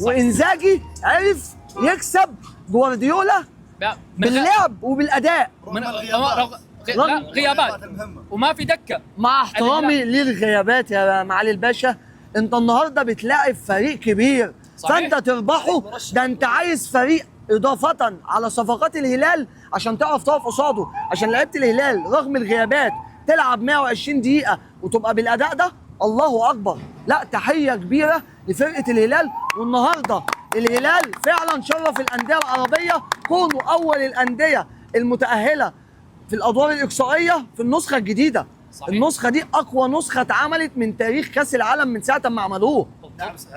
وانزاجي عرف يكسب جوارديولا باللعب وبالاداء. من غيابات وما في دكه. مع احترامي للغيابات يا معالي الباشا، انت النهارده بتلاعب فريق كبير. صحيح. فانت تربحه، ده انت عايز فريق اضافه على صفقات الهلال عشان تعرف تقف قصاده، عشان لعيبة الهلال رغم الغيابات تلعب 120 دقيقة وتبقى بالاداء ده. الله اكبر. لا، تحية كبيرة لفرقة الهلال. والنهارده الهلال فعلا شرف الاندية العربية، كونه اول الاندية المتاهله في الادوار الاقصائية في النسخة الجديدة. صحيح. النسخة دي اقوى نسخه اتعملت من تاريخ كاس العالم من ساعة ما عملوه.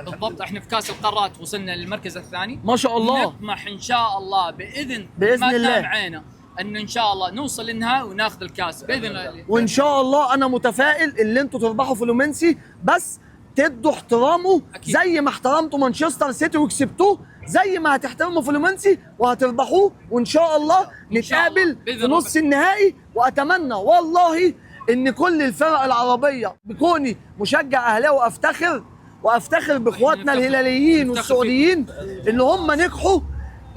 بالضبط، احنا في كاس القارات وصلنا للمركز الثاني ما شاء الله. نطمح ان شاء الله باذن بإذن ما الله. تنام عينه ان ان شاء الله نوصل للنهائي وناخذ الكاس باذن الله. وان شاء الله انا متفائل اللي انتوا تربحوا فلومينسي، بس تدوا احترامه. أكيد. زي ما احترمتوا مانشستر سيتي وكسبتوه، زي ما هتحترموا فلومينسي وهتربحوه، وان شاء الله إن شاء الله. نتقابل بإذن في نص النهائي. واتمنى والله ان كل الفرق العربية، بكوني مشجع اهلاوي وافتخر، وافتخر باخواتنا نفتخر. الهلاليين نفتخر والسعوديين اللي هم نجحوا،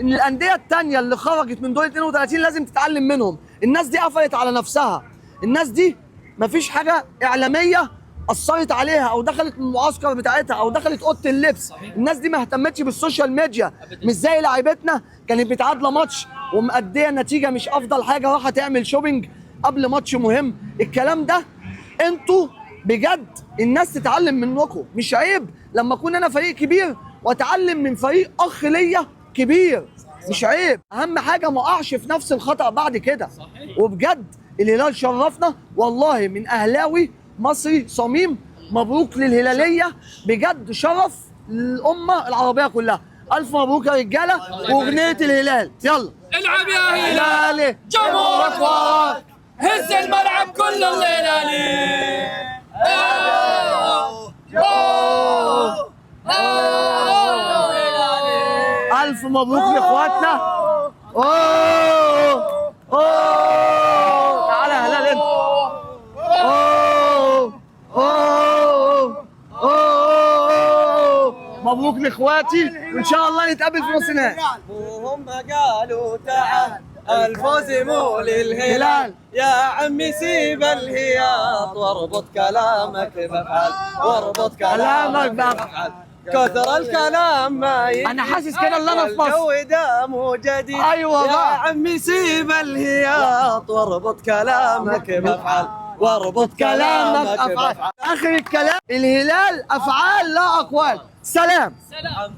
ان الاندية التانية اللي خرجت من دور 32 لازم تتعلم منهم. الناس دي قفلت على نفسها، الناس دي مفيش حاجة اعلامية اثرت عليها او دخلت من المعسكر بتاعتها او دخلت اوضة اللبس. صحيح. الناس دي ما اهتمتش بال social media. أبداً. مش زي لعيبتنا كانت بتعادله ماتش ومأديه نتيجة مش افضل حاجة، راح تعمل shopping قبل ماتش مهم. الكلام ده انتوا بجد الناس تتعلم منكم. مش عيب لما اكون انا فريق كبير واتعلم من فريق اخ ليا كبير، مش عيب. اهم حاجة ما اقعش في نفس الخطأ بعد كده. صحيح. وبجد الهلال شرفنا والله، من اهلاوي مصري صميم، مبروك للهلاليه، بجد شرف للامة العربية كلها. الف مبروك يا رجاله. واغنيه الهلال يلا. العب يا هلال، هلالي جمهورك وراك، هز الملعب كله الهلالي. أوه، أوه، أوه، هلالي. الف مبروك لاخواتنا. اوه اوه، تعالى يا هلال انت. اوه اوه اوه، مبروك لاخواتي، وان شاء الله نتقابل في نص النهائي. وهم قالوا تعال الفوز مو للهلال، هلال. يا عمي سيب الهياط واربط كلامك بافعال، واربط كلامك كلامك بأفعال. بافعال، كثر الكلام ما يجي. انا حاسس كده ان انا في مصر. الجو ده مو جديد. أيوة يا بقى. عمي سيب الهياط واربط كلامك بافعال، واربط كلامك كلامك افعال. بافعال. اخر الكلام، الهلال افعال لا اقوال. سلام. سلام.